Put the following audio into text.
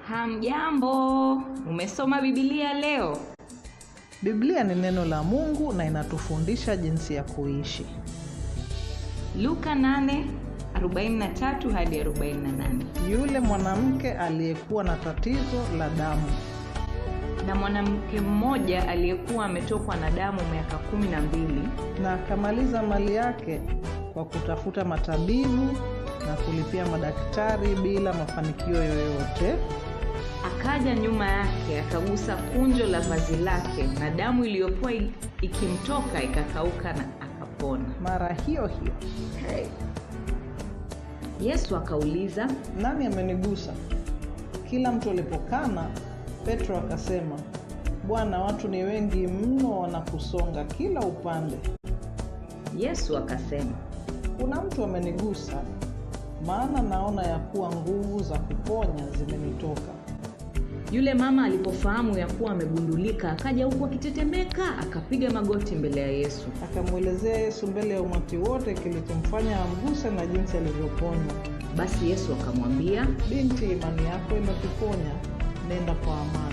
Hamjambo, umesoma Biblia leo? Biblia ni neno la Mungu na inatufundisha jinsi ya kuishi. Luka 8:43 hadi 48. Yule mwanamke aliyekuwa na tatizo la damu. Na mwanamke mmoja aliyekuwa ametokwa na damu miaka 12 na akamaliza mali yake kwa kutafuta matabibu na kulipia madaktari bila mafanikio yoyote, akaja nyuma yake akagusa kunjo la vazi lake, na damu iliyokuwa ikimtoka ikakauka na akapona. Mara hiyo hiyo. Hey. Yesu akauliza, nani amenigusa? Kila mtu alipokana, Petro akasema, Bwana, watu ni wengi mno wanakusonga kila upande. Yesu akasema, kuna mtu amenigusa, maana naona ya kuwa nguvu za kuponya zimenitoka. Yule mama alipofahamu ya kuwa amegundulika, akaja huku akitetemeka, akapiga magoti mbele ya Yesu. Akamwelezea Yesu mbele ya umati wote kilichomfanya amguse na jinsi alivyoponywa. Basi Yesu akamwambia, binti, imani yako imekuponya, nenda kwa amani.